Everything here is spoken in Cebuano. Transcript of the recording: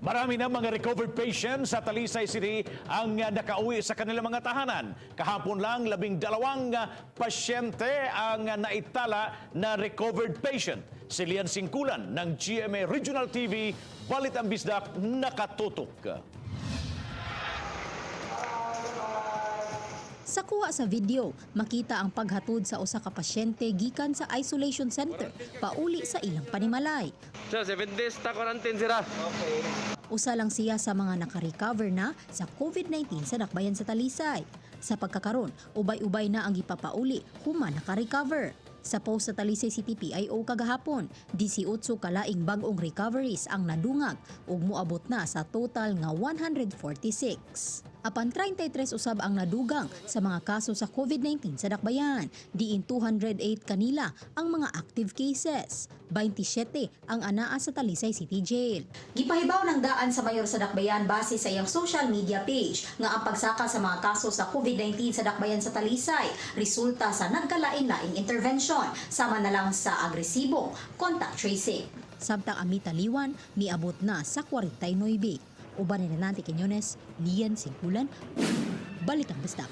Marami na mga recovered patients sa Talisay City ang nakauwi sa kanilang mga tahanan. Kahapon lang, 12 pasyente ang naitala na recovered patient. Si Lian Singkulan ng GMA Regional TV, Balitang Bisdak, nakatutok. Sa kuha sa video, makita ang paghatod sa usa ka pasyente gikan sa isolation center pauli sa ilang panimalay. Sir, 7 days ta quarantine sira. Usa lang siya sa mga nakarecover na sa COVID-19 sa Dakbayan sa Talisay. Sa pagkakaron, ubay-ubay na ang gipapauli human nakarecover. Sa post sa Talisay City PIO kagahapon, 18 kalaing bag-ong recoveries ang nadungag ug moabot na sa total nga 146. Apan 33 usab ang nadugang sa mga kaso sa COVID-19 sa Dakbayan. Diin 208 kanila ang mga active cases. 27 ang anaa sa Talisay City Jail. Gipahibaw ng daan sa mayor sa Dakbayan base sa iyang social media page nga ang pagsaka sa mga kaso sa COVID-19 sa Dakbayan sa Talisay resulta sa nagkalain-laing intervention sama na lang sa agresibong contact tracing. Samtang ang Mitaliwan miabot na sa 49. Uban ni Renante Quiñones, Lian Singkulan, Balitang Bisdak.